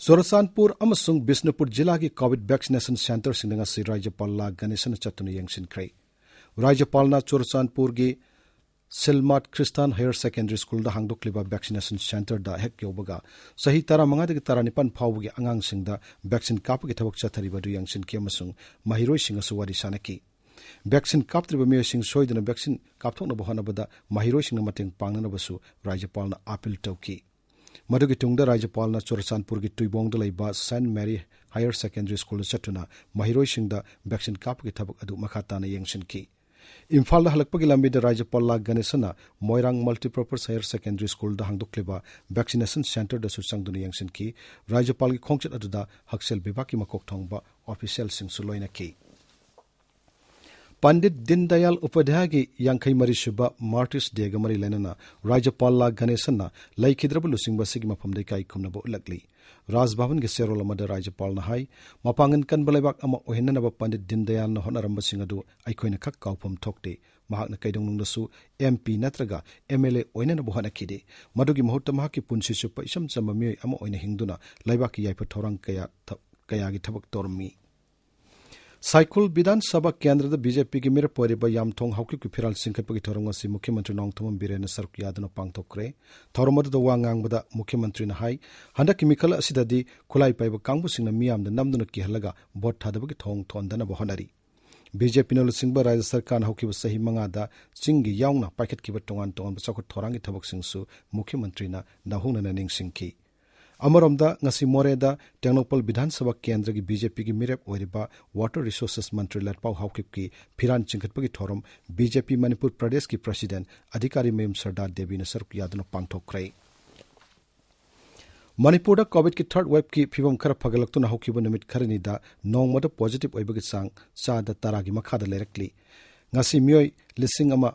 ꯆꯨꯔꯆꯥꯟꯄꯨꯔ ꯑꯃꯁꯨꯡ ꯕꯤꯁꯅꯨꯄꯨꯔ ꯖꯤꯂꯥꯒꯤ ꯀꯣꯚꯤꯗ ꯚꯦꯛꯁꯤꯅꯦꯁꯟ ꯁꯦꯟꯇꯔꯁꯤꯡꯗ ꯉꯁꯤ ꯔꯥꯖ꯭ꯌꯄꯥꯜ ꯂꯥ ꯒꯅꯦꯁꯟꯅ ꯆꯠꯇꯨꯅ ꯌꯦꯡꯁꯤꯟꯈ꯭ꯔꯦ꯫ ꯔꯥꯖ꯭ꯌꯄꯥꯜꯅ ꯆꯨꯔꯆꯥꯟꯄꯨꯔꯒꯤ ꯁꯤꯜꯃꯥꯠ ꯈ꯭ꯔꯤꯁꯇꯥꯟ ꯍꯥꯌꯔ ꯁꯦꯀꯦꯟꯗꯔꯤ ꯁ꯭ꯀꯨꯜꯗ ꯍꯥꯡꯗꯣꯛꯂꯤꯕ ꯚꯦꯛꯁꯤꯅꯦꯁꯟ ꯁꯦꯟꯇꯔꯗ ꯍꯦꯛ ꯌꯧꯕꯒ ꯆꯍꯤ ꯇꯔꯥꯃꯉꯥꯗꯒꯤ ꯇꯔꯥꯅꯤꯄꯥꯟ ꯐꯥꯎꯕꯒꯤ ꯑꯉꯥꯡꯁꯤꯡꯗ ꯚꯦꯛꯁꯤꯟ ꯀꯥꯞꯄꯒꯤ ꯊꯕꯛ ꯆꯠꯊꯔꯤꯕ ꯑꯗꯨ ꯌꯦꯡꯁꯤꯟꯈꯤ ꯑꯃꯁꯨꯡ ꯃꯍꯩꯔꯣꯏꯁꯤꯡꯒꯁꯨ ꯋꯥꯔꯤ ꯁꯥꯅꯈꯤ꯫ ꯚꯦꯛꯁꯤꯟ ꯀꯥꯞꯇ꯭ꯔꯤꯕ ꯃꯤꯑꯣꯏꯁꯤꯡ ꯁꯣꯏꯗꯅ ꯚꯦꯛꯁꯤꯟ ꯀꯥꯞꯊꯣꯛꯅꯕ ꯍꯣꯠꯅꯕꯗ ꯃꯍꯩꯔꯣꯏꯁꯤꯡꯅ ꯃꯇꯦꯡ ꯄꯥꯡꯅꯅꯕꯁꯨ ꯔꯥꯖ꯭ꯌꯄꯥꯜꯅ ꯑꯥꯄꯤꯜ ꯇꯧꯈꯤ꯫ ꯃꯗꯨꯒꯤ ꯇꯨꯡꯗ ꯔꯥꯖ꯭ꯌꯄꯥꯜꯅ ꯆꯨꯔꯆꯥꯟꯄꯨꯔꯒꯤ ꯇꯨꯏꯕꯣꯡꯗ ꯂꯩꯕ ꯁꯦꯟꯠ ꯃꯦꯔꯤ ꯍꯥꯌꯔ ꯁꯦꯀꯦꯟꯗꯔꯤ ꯁ꯭ꯀꯨꯜꯗ ꯆꯠꯇꯨꯅ ꯃꯍꯩꯔꯣꯏꯁꯤꯡꯗ ꯚꯦꯛꯁꯤꯟ ꯀꯥꯞꯄꯒꯤ ꯊꯕꯛ ꯑꯗꯨ ꯃꯈꯥ ꯇꯥꯅ ꯌꯦꯡꯁꯤꯟꯈꯤ꯫ ꯏꯝꯐꯥꯜꯗ ꯍꯜꯂꯛꯄꯒꯤ ꯂꯝꯕꯤꯗ ꯔꯥꯖ꯭ꯌꯄꯥꯜ ꯂꯥ ꯒꯅꯦꯁꯟꯅ ꯃꯣꯏꯔꯥꯡ ꯃꯜꯇꯤꯄꯔꯄꯁ ꯍꯥꯌꯔ ꯁꯦꯀꯦꯟꯗꯔꯤ ꯁ꯭ꯀꯨꯜꯗ ꯍꯥꯡꯗꯣꯛꯂꯤꯕ ꯚꯦꯛꯁꯤꯅꯦꯁꯟ ꯁꯦꯟꯇꯔꯗꯁꯨ ꯆꯪꯗꯨꯅ ꯌꯦꯡꯁꯤꯟꯈꯤ꯫ ꯔꯥꯖ꯭ꯌꯄꯥꯜꯒꯤ ꯈꯣꯡꯆꯠ ꯑꯗꯨꯗ ꯍꯛꯁꯦꯜ ꯕꯤꯚꯥꯒꯀꯤ ꯃꯀꯣꯛ ꯊꯣꯡꯕ ꯑꯣꯐꯤꯁꯤꯌꯦꯜꯁꯤꯡꯁꯨ ꯂꯣꯏꯅꯈꯤ꯫ ꯄꯟꯗꯤꯠ ꯗꯤꯟꯗꯌꯥꯜ ꯎꯄꯥꯙ꯭ꯌꯥꯌꯒꯤ ꯌꯥꯡꯈꯩ ꯃꯔꯤ ꯁꯨꯕ ꯃꯥꯔꯇꯤꯔꯁ ꯗꯦꯒ ꯃꯔꯤ ꯂꯩꯅꯅ ꯔꯥꯖ꯭ꯌꯄꯥꯜ ꯂꯥ ꯒꯅꯦꯁꯟꯅ ꯂꯩꯈꯤꯗ꯭ꯔꯕ ꯂꯨꯆꯤꯡꯕ ꯑꯁꯤꯒꯤ ꯃꯐꯝꯗ ꯏꯀꯥꯏ ꯈꯨꯝꯅꯕ ꯎꯠꯂꯛꯂꯤ꯫ ꯔꯥꯖ ꯚꯕꯟꯒꯤ ꯆꯦꯔꯣꯜ ꯑꯃꯗ ꯔꯥꯖ꯭ꯌꯄꯥꯜꯅ ꯍꯥꯏ, ꯃꯄꯥꯡꯒꯜ ꯀꯟꯕ ꯂꯩꯕꯥꯛ ꯑꯃ ꯑꯣꯏꯍꯟꯅꯅꯕ ꯄꯟꯗꯤꯠ ꯗꯤꯟꯗꯌꯥꯜꯅ ꯍꯣꯠꯅꯔꯝꯕꯁꯤꯡ ꯑꯗꯨ ꯑꯩꯈꯣꯏꯅ ꯈꯛ ꯀꯥꯎꯐꯝ ꯊꯣꯛꯇꯦ꯫ ꯃꯍꯥꯛꯅ ꯀꯩꯗꯧꯅꯨꯡꯗꯁꯨ ꯑꯦꯝ ꯄꯤ ꯅꯠꯇ꯭ꯔꯒ ꯑꯦꯝ ꯑꯦꯜ ꯑꯦ ꯑꯣꯏꯅꯅꯕ ꯍꯣꯠꯅꯈꯤꯗꯦ꯫ ꯃꯗꯨꯒꯤ ꯃꯍꯨꯠꯇ ꯃꯍꯥꯛꯀꯤ ꯄꯨꯟꯁꯤ ꯆꯨꯞꯄ ꯏꯆꯝ ꯆꯝꯕ ꯃꯤꯑꯣꯏ ꯑꯃ ꯑꯣꯏꯅ ꯍꯤꯡꯗꯨꯅ ꯂꯩꯕꯥꯛꯀꯤ ꯌꯥꯏꯐ ꯊꯧꯔꯥꯡ ꯀꯌꯥ ꯊ-, ꯀꯌꯥꯒꯤ ꯊꯕꯛ ꯇꯧꯔꯝꯃꯤ꯫ ꯁꯥꯏꯈꯨꯜ ꯕꯤꯙꯥꯟ ꯁꯚꯥ ꯀꯦꯟꯗ꯭ꯔꯗ ꯕꯤ ꯖꯦ ꯄꯤꯒꯤ ꯃꯤꯔꯦꯞ ꯑꯣꯏꯔꯤꯕ ꯌꯥꯝꯊꯣꯡ ꯍꯥꯎꯀꯤꯞꯀꯤ ꯐꯤꯔꯥꯜ ꯆꯤꯡꯈꯠꯄꯒꯤ ꯊꯧꯔꯝ ꯑꯁꯤ ꯃꯨꯈ꯭ꯌ ꯃꯟꯇ꯭ꯔꯤ ꯅꯣꯡꯊꯣꯝꯕꯝ ꯕꯤꯔꯦꯟꯅ ꯁꯔꯨꯛ ꯌꯥꯗꯨꯅ ꯄꯥꯡꯊꯣꯛꯈ꯭ꯔꯦ꯫ ꯊꯧꯔꯝ ꯑꯗꯨꯗ ꯋꯥ ꯉꯥꯡꯕꯗ ꯃꯨꯈ꯭ꯌ ꯃꯟꯇ꯭ꯔꯤꯅ ꯍꯥꯏ, ꯍꯟꯗꯛꯀꯤ ꯃꯤꯈꯜ ꯑꯁꯤꯗꯗꯤ ꯈꯨꯠꯂꯥꯏ ꯄꯥꯏꯕ ꯀꯥꯡꯕꯨꯁꯤꯡꯅ ꯃꯤꯌꯥꯝꯗ ꯅꯝꯗꯨꯅ ꯀꯤꯍꯜꯂꯒ ꯚꯣꯠ ꯊꯥꯗꯕꯒꯤ ꯊꯧꯑꯣꯡ ꯊꯣꯛꯍꯟꯗꯅꯕ ꯍꯣꯠꯅꯔꯤ꯫ ꯕꯤ ꯖꯦ ꯄꯤꯅ ꯂꯨꯆꯤꯡꯕ ꯔꯥꯖ꯭ꯌ ꯁꯔꯀꯥꯔꯅ ꯍꯧꯈꯤꯕ ꯆꯍꯤ ꯃꯉꯥꯗ ꯆꯤꯡꯒꯤ ꯌꯥꯎꯅ ꯄꯥꯏꯈꯠꯈꯤꯕ ꯇꯣꯉꯥꯟ ꯇꯣꯉꯥꯟꯕ ꯆꯥꯎꯈꯠ ꯊꯧꯔꯥꯡꯒꯤ ꯊꯕꯛꯁꯤꯡꯁꯨ ꯃꯨꯈ꯭ꯌ ꯃꯟꯇ꯭ꯔꯤꯅ ꯅꯧꯍꯧꯅꯅ ꯅꯤꯡꯁꯤꯡꯈꯤ꯫ ꯑꯃꯔꯣꯝꯗ, ꯉꯁꯤ ꯃꯣꯔꯦꯗ ꯇꯦꯡꯅꯧꯄꯜ ꯕꯤꯙꯥꯟ ꯁꯚꯥ ꯀꯦꯟꯗ꯭ꯔꯒꯤ ꯕꯤ ꯖꯦ ꯄꯤꯒꯤ ꯃꯤꯔꯦꯞ ꯑꯣꯏꯔꯤꯕ ꯋꯥꯇꯔ ꯔꯤꯁꯣꯔꯁꯦꯁ ꯃꯟꯇ꯭ꯔꯤ ꯂꯥꯠꯄꯥꯎ ꯍꯥꯎꯀꯤꯞꯀꯤ ꯐꯤꯔꯥꯟ ꯆꯤꯡꯈꯠꯄꯒꯤ ꯊꯧꯔꯝ ꯕꯤ ꯖꯦ ꯄꯤ ꯃꯅꯤꯄꯨꯔ ꯄ꯭ꯔꯗꯦꯁꯀꯤ ꯄ꯭ꯔꯁꯤꯗꯦꯟ ꯑꯙꯤꯀꯥꯔꯤ ꯃꯌꯨꯝ ꯁꯔꯗꯥꯔ ꯗꯦꯕꯤꯅ ꯁꯔꯨꯛ ꯌꯥꯗꯨꯅ ꯄꯥꯡꯊꯣꯛꯈ꯭ꯔꯦ꯫ ꯃꯅꯤꯄꯨꯔꯗ ꯀꯣꯚꯤꯗꯀꯤ ꯊꯥꯔꯗ ꯋꯦꯚꯀꯤ ꯐꯤꯕꯝ ꯈꯔ ꯐꯒꯠꯂꯛꯇꯨꯅ ꯍꯧꯈꯤꯕ ꯅꯨꯃꯤꯠ ꯈꯔꯅꯤꯗ ꯅꯣꯡꯃꯗ ꯄꯣꯖꯤꯇꯤꯚ ꯑꯣꯏꯕꯒꯤ ꯆꯥꯡ ꯆꯥꯗ ꯇꯔꯥꯒꯤ ꯃꯈꯥꯗ ꯂꯩꯔꯛꯂꯤ꯫ ꯉꯁꯤ ꯃꯤꯑꯣꯏ ꯂꯤꯁꯤꯡ ꯑꯃ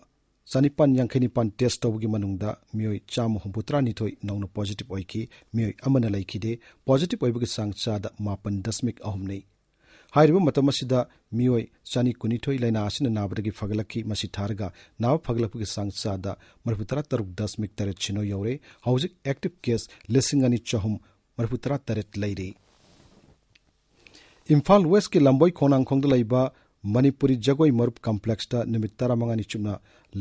ꯆꯅꯤꯄꯥꯟ ꯌꯥꯡꯈꯩ ꯅꯤꯄꯥꯟ ꯇꯦꯁ ꯇꯧꯕꯒꯤ ꯃꯅꯨꯡꯗ ꯃꯤꯑꯣꯏ ꯆꯥꯝꯃ ꯍꯨꯝꯐꯨꯇꯔꯥ ꯅꯤꯊꯣꯏ ꯅꯧꯅ ꯄꯣꯖꯤꯇꯤꯚ ꯑꯣꯏꯈꯤ, ꯃꯤꯑꯣꯏ ꯑꯃꯅ ꯂꯩꯈꯤꯗꯦ꯫ ꯄꯣꯖꯤꯇꯤꯚ ꯑꯣꯏꯕꯒꯤ ꯆꯥꯡ ꯆꯥꯗ ꯃꯥꯄꯟ ꯗꯁꯃꯤꯛ ꯑꯍꯨꯝꯅꯤ꯫ ꯍꯥꯏꯔꯤꯕ ꯃꯇꯝ ꯑꯁꯤꯗ ꯃꯤꯑꯣꯏ ꯆꯅꯤ ꯀꯨꯟꯅꯤꯊꯣꯏ ꯂꯥꯏꯅꯥ ꯑꯁꯤꯅ ꯅꯥꯕꯗꯒꯤ ꯐꯒꯠꯂꯛꯈꯤ꯫ ꯃꯁꯤ ꯊꯥꯔꯒ ꯅꯥꯕ ꯐꯒꯠꯂꯛꯄꯒꯤ ꯆꯥꯡ ꯆꯥꯗ ꯃꯔꯤꯐꯨꯇꯔꯥ ꯇꯔꯨꯛ ꯗꯁꯃꯤꯛ ꯇꯔꯦꯠ ꯁꯤꯅꯣ ꯌꯧꯔꯦ꯫ ꯍꯧꯖꯤꯛ ꯑꯦꯛꯇꯤꯚ ꯀꯦꯁ ꯂꯤꯁꯤꯡ ꯑꯅꯤ ꯆꯍꯨꯝ ꯃꯔꯤꯐꯨꯇꯔꯥ ꯇꯔꯦꯠ ꯂꯩꯔꯤ꯫ ꯏꯝꯐꯥꯜ ꯋꯦꯁꯀꯤ ꯂꯝꯕꯣꯏ ꯈꯣꯡꯅꯥꯡꯈꯣꯡꯗ ꯂꯩꯕ ꯃꯅꯤꯄꯨꯔꯤ ꯖꯒꯣꯏ ꯃꯔꯨꯞ ꯀꯝꯄ꯭ꯂꯦꯛꯁꯇ ꯅꯨꯃꯤꯠ ꯇꯔꯥꯃꯉꯥꯅꯤ ꯆꯨꯞꯅ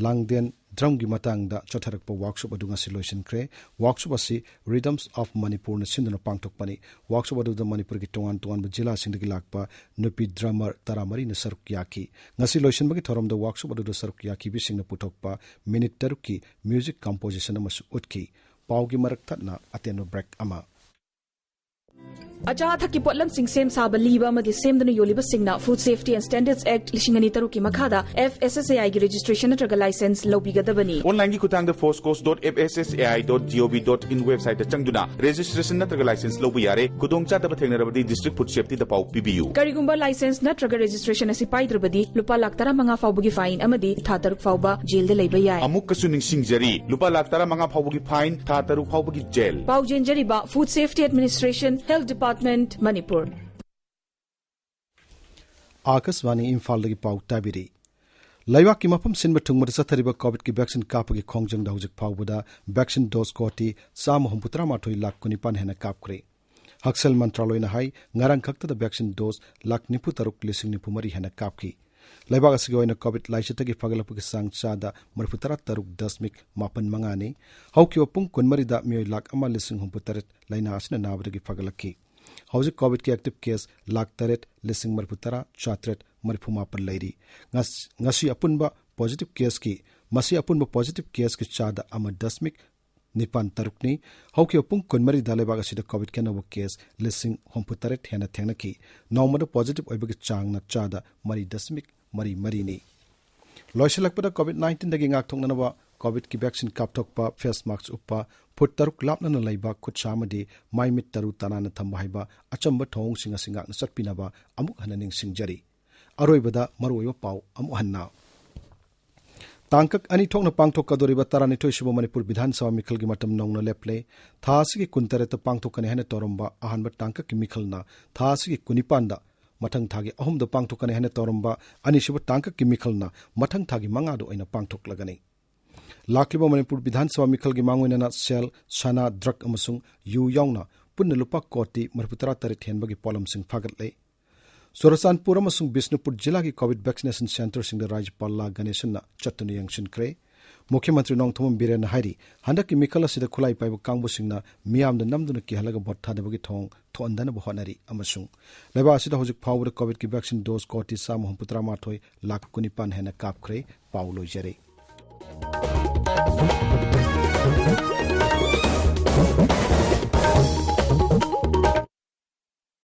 ꯂꯥꯡꯗꯦꯟ ꯗ꯭ꯔꯝꯒꯤ ꯃꯇꯥꯡꯗ ꯆꯠꯊꯔꯛꯄ ꯋꯥꯔꯛꯁꯣꯞ ꯑꯗꯨ ꯉꯁꯤ ꯂꯣꯏꯁꯤꯟꯈ꯭ꯔꯦ꯫ ꯋꯥꯔꯛꯁꯣꯞ ꯑꯁꯤ Rhythms of Manipurꯅ ꯁꯤꯟꯗꯨꯅ ꯄꯥꯡꯊꯣꯛꯄꯅꯤ꯫ ꯋꯥꯔꯛꯁꯣꯞ ꯑꯗꯨꯗ ꯃꯅꯤꯄꯨꯔꯒꯤ ꯇꯣꯉꯥꯟ ꯇꯣꯉꯥꯟꯕ ꯖꯤꯂꯥꯁꯤꯡꯗꯒꯤ ꯂꯥꯛꯄ ꯅꯨꯄꯤ ꯗ꯭ꯔꯃꯔ ꯇꯔꯥꯃꯔꯤꯅ ꯁꯔꯨꯛ ꯌꯥꯈꯤ꯫ ꯉꯁꯤ ꯂꯣꯏꯁꯤꯟꯕꯒꯤ ꯊꯧꯔꯝꯗ ꯋꯥꯔꯛꯁꯣꯞ ꯑꯗꯨꯗ ꯁꯔꯨꯛ ꯌꯥꯈꯤꯕꯁꯤꯡꯅ ꯄꯨꯊꯣꯛꯄ ꯃꯤꯅꯤꯠ ꯇꯔꯨꯛꯀꯤ ꯃ꯭ꯌꯨꯖꯤꯛ ꯀꯝꯄꯣꯖꯤꯁꯟ ꯑꯃꯁꯨ ꯎꯠꯈꯤ꯫ ꯄꯥꯎꯒꯤ ꯃꯔꯛ ꯊꯠꯅ ꯑꯇꯦꯟꯕ ꯕ꯭ꯔꯦꯛ ꯑꯃ꯫ ꯑꯆꯥ ꯑꯊꯛꯀꯤ ꯄꯣꯠꯂꯝꯁꯤꯡ ꯁꯦꯝ ꯁꯥꯕ, ꯂꯤꯕ ꯑꯃꯗꯤ ꯁꯦꯝꯗꯨꯅ ꯌꯣꯜꯂꯤꯕꯁꯤꯡꯅ Food Safety and Standards Act ꯂꯤꯁꯤꯡ ꯑꯅꯤ ꯇꯔꯨꯛꯀꯤ ꯃꯈꯥꯗ F S S A Iꯒꯤ ꯔꯦꯖꯤꯁꯇ꯭ꯔꯦꯁꯟ ꯅꯠꯇ꯭ꯔꯒ ꯂꯥꯏꯁꯦꯟꯁ ꯂꯧꯕꯤꯒꯗꯕꯅꯤ꯫ ꯑꯣꯟꯂꯥꯏꯟꯒꯤ ꯈꯨꯠꯊꯥꯡꯗ foscos dot F S S A I dot gov dot in ꯋꯦꯕꯁꯥꯏꯠꯇ ꯆꯪꯗꯨꯅ ꯔꯦꯖꯤꯁꯇ꯭ꯔꯦꯁꯟ ꯅꯠꯇ꯭ꯔꯒ ꯂꯥꯏꯁꯦꯟꯁ ꯂꯧꯕ ꯌꯥꯔꯦ꯫ ꯈꯨꯗꯣꯡꯆꯥꯗꯕ ꯊꯦꯡꯅꯔꯕꯗꯤ ꯗꯤꯁꯇ꯭ꯔꯤꯛ ꯐꯨꯗ ꯁꯦꯐꯇꯤꯗ ꯄꯥꯎ ꯄꯤꯕꯤꯌꯨ꯫ ꯀꯔꯤꯒꯨꯝꯕ ꯂꯥꯏꯁꯦꯟꯁ ꯅꯠꯇ꯭ꯔꯒ ꯔꯦꯖꯤꯁꯇ꯭ꯔꯦꯁꯟ ꯑꯁꯤ ꯄꯥꯏꯗ꯭ꯔꯕꯗꯤ ꯂꯨꯄꯥ ꯂꯥꯈ ꯇꯔꯥꯃꯉꯥ ꯐꯥꯎꯕꯒꯤ ꯐꯥꯏꯟ ꯑꯃꯗꯤ ꯊꯥ ꯇꯔꯨꯛ ꯐꯥꯎꯕ ꯖꯦꯜꯗ ꯂꯩꯕ ꯌꯥꯏ꯫ ꯑꯃꯨꯛꯀꯁꯨ ꯅꯤꯡꯁꯤꯡꯖꯔꯤ, ꯂꯨꯄꯥ ꯂꯥꯈ ꯇꯔꯥꯃꯉꯥ ꯐꯥꯎꯕꯒꯤ ꯐꯥꯏꯟ, ꯊꯥ ꯇꯔꯨꯛ ꯐꯥꯎꯕꯒꯤ ꯖꯦꯜ꯫ ꯄꯥꯎ ꯆꯦꯟꯖꯔꯤꯕ Food Safety Administration, Health Department, Manipur. ꯑꯥꯀꯥꯁꯕꯥꯅꯤ ꯏꯝꯐꯥꯜꯗꯒꯤ ꯄꯥꯎ ꯇꯥꯕꯤꯔꯤ꯫ ꯂꯩꯕꯥꯛꯀꯤ ꯃꯐꯝ ꯁꯤꯟꯕ ꯊꯨꯡꯕꯗ ꯆꯠꯊꯔꯤꯕ ꯀꯣꯚꯤꯗꯀꯤ ꯚꯦꯛꯁꯤꯟ ꯀꯥꯞꯄꯒꯤ ꯈꯣꯡꯖꯪꯗ ꯍꯧꯖꯤꯛ ꯐꯥꯎꯕꯗ ꯚꯦꯛꯁꯤꯟ ꯗꯣꯁ ꯀꯣꯇꯤ ꯆꯥꯝꯃ ꯍꯨꯝꯐꯨꯇꯔꯥ ꯃꯥꯊꯣꯏ ꯂꯥꯈ ꯀꯨꯟꯅꯤꯄꯥꯟ ꯍꯦꯟꯅ ꯀꯥꯞꯈ꯭ꯔꯦ꯫ ꯍꯛꯁꯦꯜ ꯃꯟꯇ꯭ꯔꯥꯂꯣꯏꯅ ꯍꯥꯏ, ꯉꯔꯥꯡ ꯈꯛꯇꯗ ꯚꯦꯛꯁꯤꯟ ꯗꯣꯁ ꯂꯥꯈ ꯅꯤꯐꯨ ꯇꯔꯨꯛ ꯂꯤꯁꯤꯡ ꯅꯤꯐꯨ ꯃꯔꯤ ꯍꯦꯟꯅ ꯀꯥꯞꯈꯤ꯫ ꯂꯩꯕꯥꯛ ꯑꯁꯤꯒꯤ ꯑꯣꯏꯅ ꯀꯣꯚꯤꯗ ꯂꯥꯏꯆꯠꯇꯒꯤ ꯐꯒꯠꯂꯛꯄꯒꯤ ꯆꯥꯡ ꯆꯥꯗ ꯃꯔꯤꯐꯨꯇꯔꯥ ꯇꯔꯨꯛ ꯗꯁꯃꯤꯛ ꯃꯥꯄꯟ ꯃꯉꯥꯅꯤ꯫ ꯍꯧꯈꯤꯕ ꯄꯨꯡ ꯀꯨꯟꯃꯔꯤꯗ ꯃꯤꯑꯣꯏ ꯂꯥꯈ ꯑꯃ ꯂꯤꯁꯤꯡ ꯍꯨꯝꯐꯨ ꯇꯔꯦꯠ ꯂꯥꯏꯅꯥ ꯑꯁꯤꯅ ꯅꯥꯕꯗꯒꯤ ꯐꯒꯠꯂꯛꯈꯤ꯫ ꯍꯧꯖꯤꯛ ꯀꯣꯚꯤꯗꯀꯤ ꯑꯦꯛꯇꯤꯚ ꯀꯦꯁ ꯂꯥꯈ ꯇꯔꯦꯠ ꯂꯤꯁꯤꯡ ꯃꯔꯤꯐꯨꯇꯔꯥ ꯆꯥꯇ꯭ꯔꯦꯠ ꯃꯔꯤꯐꯨ ꯃꯥꯄꯟ ꯂꯩꯔꯤ꯫ ꯉꯁ-, ꯉꯁꯤ ꯑꯄꯨꯟꯕ ꯄꯣꯖꯤꯇꯤꯚ ꯀꯦꯁꯀꯤ, ꯃꯁꯤ ꯑꯄꯨꯟꯕ ꯄꯣꯖꯤꯇꯤꯚ ꯀꯦꯁꯀꯤ ꯆꯥꯗ ꯑꯃ ꯗꯁꯃꯤꯛ ꯅꯤꯄꯥꯟ ꯇꯔꯨꯛꯅꯤ꯫ ꯍꯧꯈꯤꯕ ꯄꯨꯡ ꯀꯨꯟꯃꯔꯤꯗ ꯂꯩꯕꯥꯛ ꯑꯁꯤꯗ ꯀꯣꯚꯤꯗꯀꯤ ꯑꯅꯧꯕ ꯀꯦꯁ ꯂꯤꯁꯤꯡ ꯍꯨꯝꯐꯨꯇꯔꯦꯠ ꯍꯦꯟꯅ ꯊꯦꯡꯅꯈꯤ꯫ ꯅꯣꯡꯃꯗ ꯄꯣꯖꯤꯇꯤꯚ ꯑꯣꯏꯕꯒꯤ ꯆꯥꯡꯅ ꯆꯥꯗ ꯃꯔꯤ ꯗꯁꯃꯤꯛ ꯃꯔꯤ ꯃꯔꯤꯅꯤ꯫ ꯂꯣꯏꯁꯤꯜꯂꯛꯄꯗ ꯀꯣꯚꯤꯗ ꯅꯥꯏꯟꯇꯤꯟꯗꯒꯤ ꯉꯥꯛꯊꯣꯛꯅꯅꯕ ꯀꯣꯚꯤꯗꯀꯤ ꯚꯦꯛꯁꯤꯟ ꯀꯥꯞꯊꯣꯛꯄ, ꯐꯦꯁ ꯃꯥꯛꯁ ꯎꯞꯄ, ꯐꯨꯠ ꯇꯔꯨꯛ ꯂꯥꯞꯅꯅ ꯂꯩꯕ, ꯈꯨꯠꯁꯥ ꯑꯃꯗꯤ ꯃꯥꯏ ꯃꯤꯠ ꯇꯔꯨ ꯇꯅꯥꯟꯅ ꯊꯝꯕ ꯍꯥꯏꯕ ꯑꯆꯝꯕ ꯊꯧꯑꯣꯡꯁꯤꯡ ꯑꯁꯤ ꯉꯥꯛꯅ ꯆꯠꯄꯤꯅꯕ ꯑꯃꯨꯛ ꯍꯟꯅ ꯅꯤꯡꯁꯤꯡꯖꯔꯤ꯫ ꯑꯔꯣꯏꯕꯗ ꯃꯔꯨꯑꯣꯏꯕ ꯄꯥꯎ ꯑꯃꯨꯛ ꯍꯟꯅ꯫ ꯇꯥꯡꯀꯛ ꯑꯅꯤ ꯊꯣꯛꯅ ꯄꯥꯡꯊꯣꯛꯀꯗꯧꯔꯤꯕ ꯇꯔꯥꯅꯤꯊꯣꯏ ꯁꯨꯕ ꯃꯅꯤꯄꯨꯔ ꯕꯤꯙꯥꯟ ꯁꯚꯥ ꯃꯤꯈꯜꯒꯤ ꯃꯇꯝ ꯅꯧꯅ ꯂꯦꯞꯂꯦ꯫ ꯊꯥ ꯑꯁꯤꯒꯤ ꯀꯨꯟꯇꯔꯦꯠꯇ ꯄꯥꯡꯊꯣꯛꯀꯅꯤ ꯍꯥꯏꯅ ꯇꯧꯔꯝꯕ ꯑꯍꯥꯟꯕ ꯇꯥꯡꯀꯛꯀꯤ ꯃꯤꯈꯜꯅ ꯊꯥ ꯑꯁꯤꯒꯤ ꯀꯨꯟꯅꯤꯄꯥꯟꯗ, ꯃꯊꯪ ꯊꯥꯒꯤ ꯑꯍꯨꯝꯗ ꯄꯥꯡꯊꯣꯛꯀꯅꯤ ꯍꯥꯏꯅ ꯇꯧꯔꯝꯕ ꯑꯅꯤꯁꯨꯕ ꯇꯥꯡꯀꯛꯀꯤ ꯃꯤꯈꯜꯅ ꯃꯊꯪ ꯊꯥꯒꯤ ꯃꯉꯥꯗ ꯑꯣꯏꯅ ꯄꯥꯡꯊꯣꯛꯂꯒꯅꯤ꯫ ꯂꯥꯛꯂꯤꯕ ꯃꯅꯤꯄꯨꯔ ꯕꯤꯙꯥꯟ ꯁꯚꯥ ꯃꯤꯈꯜꯒꯤ ꯃꯥꯡꯑꯣꯏꯅꯅ ꯁꯦꯜ, ꯁꯅꯥ, ꯗ꯭ꯔꯒ ꯑꯃꯁꯨꯡ ꯌꯨ ꯌꯥꯎꯅ ꯄꯨꯟꯅ ꯂꯨꯄꯥ ꯀꯣꯇꯤ ꯃꯔꯤꯐꯨꯇꯔꯥ ꯇꯔꯦꯠ ꯍꯦꯟꯕꯒꯤ ꯄꯣꯠꯂꯝꯁꯤꯡ ꯐꯥꯒꯠꯂꯦ꯫ ꯆꯨꯔꯆꯥꯟꯄꯨꯔ ꯑꯃꯁꯨꯡ ꯕꯤꯁꯅꯨꯄꯨꯔ ꯖꯤꯂꯥꯒꯤ ꯀꯣꯚꯤꯗ ꯚꯦꯛꯁꯤꯅꯦꯁꯟ ꯁꯦꯟꯇꯔꯁꯤꯡꯗ ꯔꯥꯖ꯭ꯌꯄꯥꯜ ꯂꯥ ꯒꯅꯦꯁꯟꯅ ꯆꯠꯇꯨꯅ ꯌꯦꯡꯁꯤꯟꯈ꯭ꯔꯦ꯫ ꯃꯨꯈ꯭ꯌ ꯃꯟꯇ꯭ꯔꯤ ꯅꯣꯡꯊꯣꯝꯕꯝ ꯕꯤꯔꯦꯟꯅ ꯍꯥꯏꯔꯤ, ꯍꯟꯗꯛꯀꯤ ꯃꯤꯈꯜ ꯑꯁꯤꯗ ꯈꯨꯠꯂꯥꯏ ꯄꯥꯏꯕ ꯀꯥꯡꯕꯨꯁꯤꯡꯅ ꯃꯤꯌꯥꯝꯗ ꯅꯝꯗꯨꯅ ꯀꯤꯍꯜꯂꯒ ꯚꯣꯠ ꯊꯥꯗꯕꯒꯤ ꯊꯧꯑꯣꯡ ꯊꯣꯛꯍꯟꯗꯅꯕ ꯍꯣꯠꯅꯔꯤ ꯑꯃꯁꯨꯡ ꯂꯩꯕꯥꯛ ꯑꯁꯤꯗ ꯍꯧꯖꯤꯛ ꯐꯥꯎꯕꯗ ꯀꯣꯚꯤꯗꯀꯤ ꯚꯦꯛꯁꯤꯟ ꯗꯣꯁ ꯀꯣꯇꯤ ꯆꯥꯝꯃ ꯍꯨꯝꯐꯨꯇꯔꯥ ꯃꯥꯊꯣꯏ ꯂꯥꯈ ꯀꯨꯟꯅꯤꯄꯥꯟ ꯍꯦꯟꯅ ꯀꯥꯞꯈ꯭ꯔꯦ꯫ ꯄꯥꯎ ꯂꯣꯏꯖꯔꯦ꯫